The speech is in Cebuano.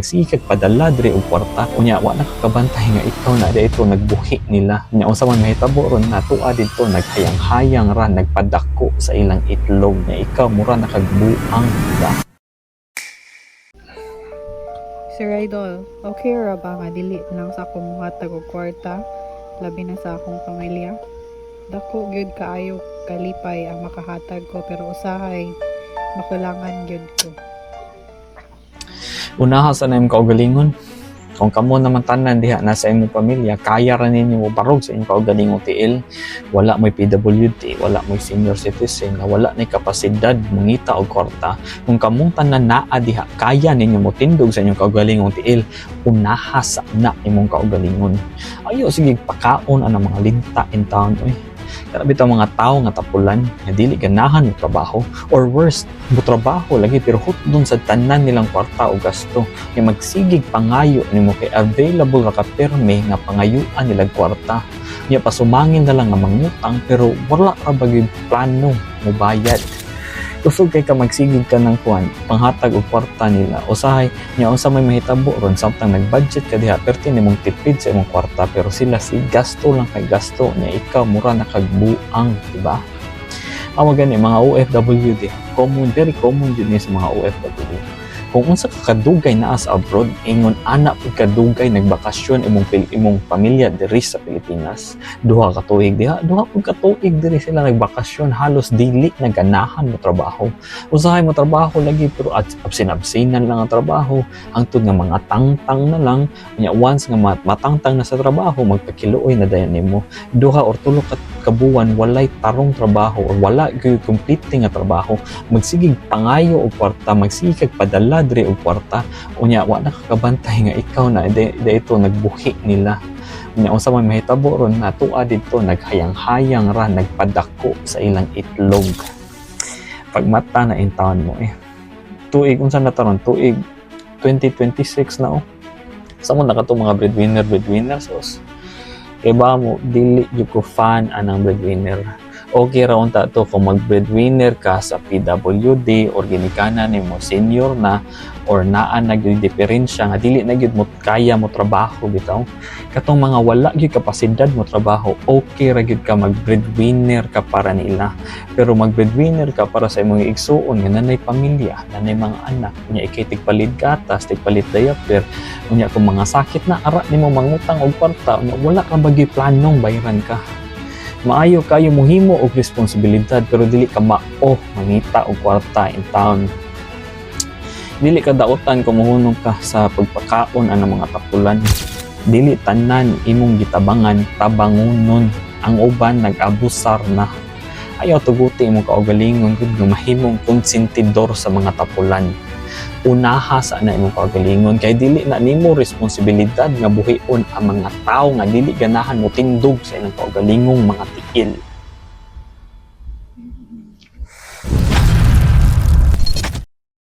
Magsige kag padala diri og kwarta, unya wa na kakabantay nga ikaw na dito nagbuhi nila. Nya unsa man mahitabo ron, natua didto naghayang-hayang ra, nagpadako sa ilang itlog nya ikaw mura na kag buang, diba? Sir Idol, okay ra ba nga dili lang sa akong muhatag og kwarta, labi na sa akong pamilya? Dako gyud kaayo kalipay ang makahatag ko, pero usahay makulangan gyud ko. Unaha sa na imong kaugalingon. Kung kamo naman tanan diha nasa imong pamilya, kaya ra ninyo mobarog sa inyong kaugalingong tiil, wala mo'y PWD, wala mo'y senior citizen, nga wala nay kapasidad mangita og kwarta. Kung kamong tanan naa diha, kaya ninyo motindog sa inyong kaugalingong tiil, unaha sa na imong kaugalingon. Ayo sige pakaon ang mga linta in town oy. Kana bitaw mga tao nga tapulan nga dili ganahan mo trabaho, or worst, mo trabaho lagi pero hutdon sa tanan nilang kwarta o gasto, nga magsigig pangayo nimo kay available ra ka perme nga pangayuan nila kwarta. Nya pasumangin na lang nga mangutang pero wala ra ba gyud plano mobayad. Kusog kay ka magsigig ka ng kuan, panghatag og kwarta nila. Usahay nya unsa may mahitabo ron, samtang nag-budget ka diha, perti nimong tipid sa imong kwarta, pero sila si gasto lang kay gasto nya ikaw mura na kag buang, diba? Amo gani mga OFW di, common, very common jud ni sa mga OFW. Kung unsa ka kadugay naa sa abroad, ingon ana pud kadugay nagbakasyon imong pamilya diri sa Pilipinas. 2 ka tuig diha, 2 pud ka tuig diri sila nagbakasyon. Halos dili na ganahan mo trabaho. Usahay mo trabaho lagi pero at absin-absinan lang ang trabaho hangtod nga mga tangtang na lang. Unya once nga matangtang na sa trabaho, magpakiluoy na dayon nimo. 2 or 3 ka buwan walay tarong trabaho or wala gyud complete nga trabaho, magsigig pangayo og kwarta, magsige kag padala diri og kwarta. Unya wa na kakabantay nga ikaw na dito nagbuhi nila. Unya unsa man mahitabo ron, natua didto naghayang-hayang ra, nagpadako sa ilang itlog. Pagmata na in town mo eh. Tuig unsa na taron, tuig 2026 na oh. Sa mo na kato mga breadwinner, breadwinner sos. Kay ba mo, dili jud ko fan anang breadwinner. Okay ra unta to kung mag breadwinner ka sa PWD or ginikanan nimo senior na or naa na gyud diferensya nga dili na gyud mo kaya mo trabaho bitaw. Katong mga wala gyud kapasidad mo trabaho, okay ra gyud ka mag breadwinner ka para nila. Pero mag breadwinner ka para sa imong igsuon nga nanay pamilya, nanay mga anak, unya ikay tigpalit gatas, tigpalit diaper, unya kung mga sakit na ara nimo mangutang og kwarta, unya wala ka ba gyud planong bayaran ka. Maayo kayo mohimo og responsibilidad pero dili ka mao mangita og kwarta in town. Dili ka dautan kung mohunong ka sa pagpakaon ang mga tapulan. Dili tanan imong gitabangan tabangunon. Ang uban nag-abusar na. Ayaw tuguti imong kaugalingon gud nga mahimong konsentidor sa mga tapulan. Unaha sa na imong kaugalingon kay dili na nimo responsibilidad nga buhion ang mga tawo nga dili ganahan mo tindog sa ilang kaugalingong mga tiil.